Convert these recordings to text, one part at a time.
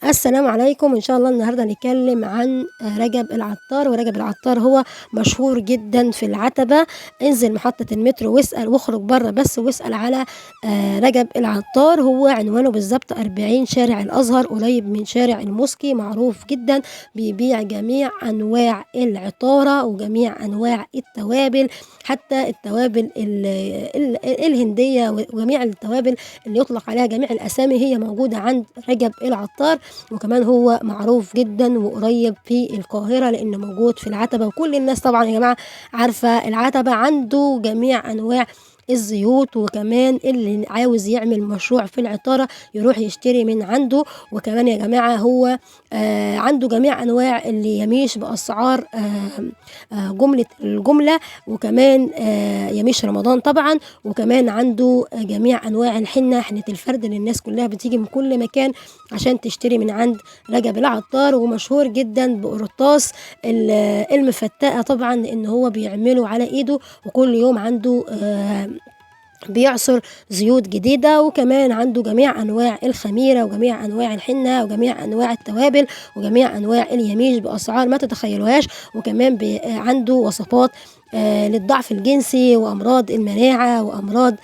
السلام عليكم. إن شاء الله النهاردة هنتكلم عن رجب العطار. ورجب العطار هو مشهور جدا في العتبة. انزل محطة المترو واسأل، واخرج بره بس واسأل على رجب العطار. هو عنوانه بالظبط 40 شارع الأزهر، قريب من شارع الموسكي، معروف جدا، بيبيع جميع أنواع العطارة وجميع أنواع التوابل، حتى التوابل الهندية وجميع التوابل اللي يطلق عليها جميع الأسامي هي موجودة عند رجب العطار. وكمان هو معروف جدا وقريب في القاهرة لأنه موجود في العتبة، وكل الناس طبعا يا جماعة عارفة العتبة. عنده جميع أنواع الزيوت، وكمان اللي عاوز يعمل مشروع في العطارة يروح يشتري من عنده. وكمان يا جماعة هو عنده جميع أنواع اللي يميش بأسعار جملة الجملة، وكمان يميش رمضان طبعا. وكمان عنده جميع أنواع الحنة، حنة الفرد اللي الناس كلها بتيجي من كل مكان عشان تشتري من عند رجب العطار. ومشهور جدا بقرطاس المفتقة طبعا، لأن هو بيعمله على إيده، وكل يوم عنده بيعصر زيوت جديدة. وكمان عنده جميع أنواع الخميرة وجميع أنواع الحنة وجميع أنواع التوابل وجميع أنواع اليميش بأسعار ما تتخيلوهاش. وكمان عنده وصفات للضعف الجنسي وأمراض المناعة وأمراض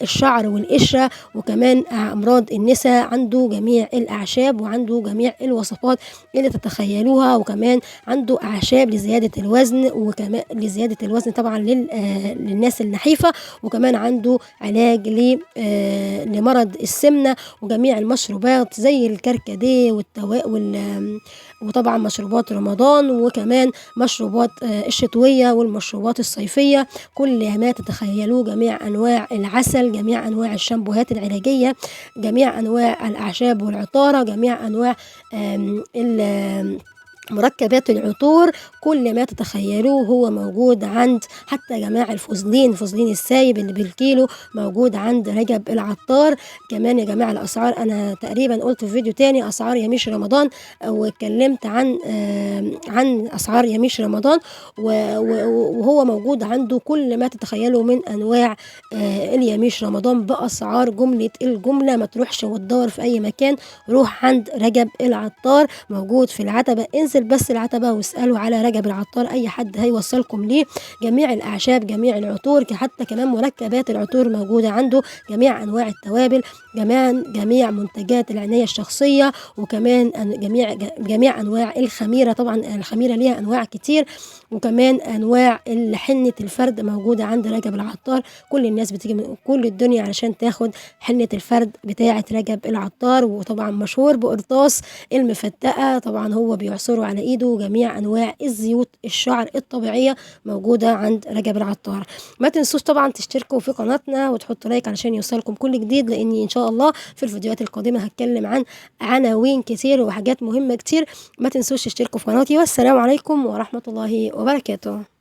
الشعر والقشرة، وكمان أمراض النساء. عنده جميع الأعشاب وعنده جميع الوصفات اللي تتخيلوها. وكمان عنده أعشاب لزيادة الوزن، وكمان لزيادة الوزن طبعا للناس النحيفة. وكمان عنده علاج لمرض السمنة، وجميع المشروبات زي الكركديه وطبعا مشروبات رمضان، وكمان مشروبات الشتوية والمشروبات الصيفية. كل ما تتخيلوه، جميع أنواع العسل، جميع أنواع الشامبوهات العلاجية، جميع أنواع الأعشاب والعطارة، جميع أنواع مركبات العطور، كل ما تتخيلوه هو موجود عند، حتى جماعة الفوزلين، فوزلين السايب اللي بالكيلو موجود عند رجب العطار. كمان يا جماعة الأسعار أنا تقريبا قلت في فيديو تاني أسعار يميش رمضان، واتكلمت عن أسعار يميش رمضان، وهو موجود عنده كل ما تتخيلوا من أنواع اليميش رمضان بأسعار جملة الجملة. ما تروحش وتدور في أي مكان، روح عند رجب العطار، موجود في العتبة. انزل بس العتبة واسألوا على رجب العطار، أي حد هيوصلكم ليه. جميع الأعشاب، جميع العطور، حتى كمان مركبات العطور موجودة عنده، جميع أنواع التوابل، كمان جميع منتجات العناية الشخصية، وكمان جميع أنواع الخميرة. طبعا الخميرة ليها أنواع كتير، وكمان أنواع حنة الفرد موجودة عند رجب العطار. كل الناس بتيجي من كل الدنيا علشان تاخد حنة الفرد بتاعة رجب العطار. وطبعا مشهور بقرطاس المفتقة، طبعا هو بيعصره على ايده. جميع انواع الزيوت الشعر الطبيعيه موجوده عند رجب العطار. ما تنسوش طبعا تشتركوا في قناتنا وتحطوا لايك علشان يوصلكم كل جديد، لاني ان شاء الله في الفيديوهات القادمه هتكلم عن عناوين كتير وحاجات مهمه كتير. ما تنسوش تشتركوا في قناتي، والسلام عليكم ورحمه الله وبركاته.